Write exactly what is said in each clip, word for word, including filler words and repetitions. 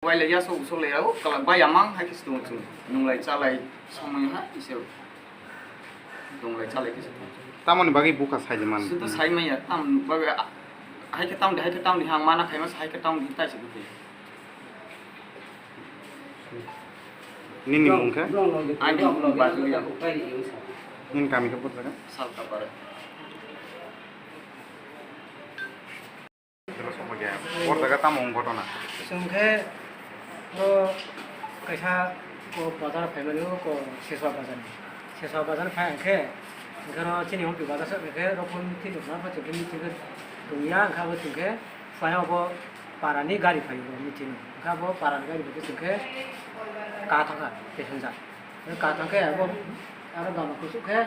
Wailai ya, sok sok lai ya, o kala bai amang hai khe se tongo chwng. Nunglai chalai samung ha ise. Nunglai chalai khe se tongo. Tamoni bagwi bukha sai de man? Sudu sai manya, tam bagwi a-, hai khe tam de, hai khe tam de hang mana khai mas hai khe tam de tai se bukha. Nini mung khe? Ani mung Bajuli ya. Nini kami khe bot jaga? Salkapara. Boro jaga tamo wng ghotona? Chwng khe oro kaisa ko bazar phaimani, o ko Seswa bazar ni. Seswa bazar phai hwnkhe, hwnkhe oro chini Ompi bazar se hwnkhe oro phone twi tongma pha chwng khe meeting khe tongya, hwnkhe abo chwng khe phai obo para ni gari phai o meeting o. Hwnkhe abo para ni gari phai khe chwng khe ka thangkha passenger. Ka thang khe abo, aro gama kusuk khe,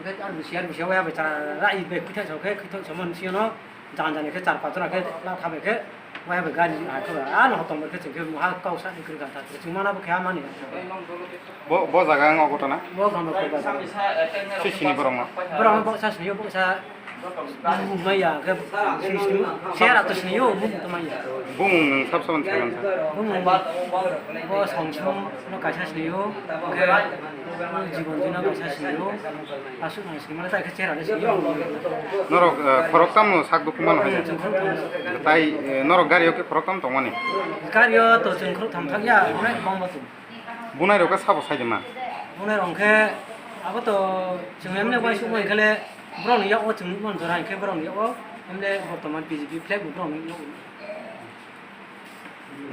hwnkhe aro bisi, aro bisi waya bai chara rai bai khwithai sa khe, khwithai sa mani siyano jan jani khe char pach jora khe la thabai khe, waya bai gari hai khe, ano hotom bai khe chwng khe muha kau sa ni kwrwi kha ta, chwng mana bo khe amani. Bo, bo jaga ang ogoto na? Bo gama khe ba. Si sini borok no? Borok no bo sa sini, bo sa Bumung maya, khe sini sini, sera to sini yo, bumung to maya. Bumung nwng sab saban saban sa? Bumung bo Songchung no kaisa sini yo, khe Jibon Jina kaisa sini yo, asuk nang sini mane tai khe sera le sini yo. Norok, eh, khorok tam no sak dukhu mano hai? Chwng khorok tam. Tai, eh, norok gari o khe khorok tam tongmani? Gari o to chwng khorok tham thang ya, onek bang ba tu. Bunai rok khe sabo sai de ma? Bunai rok khe abo to chwng emne uaisuk bai khe le borok ni yak o chwng nukmani jora hinkhe borok ni yak o emne bortoman B J P flag bo borok ni yak o.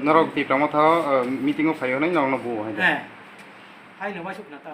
Norok Tipra Motha o, eh, meeting o phai hwnwi norok no buo hai de? He. Hai no uaisuk na ta.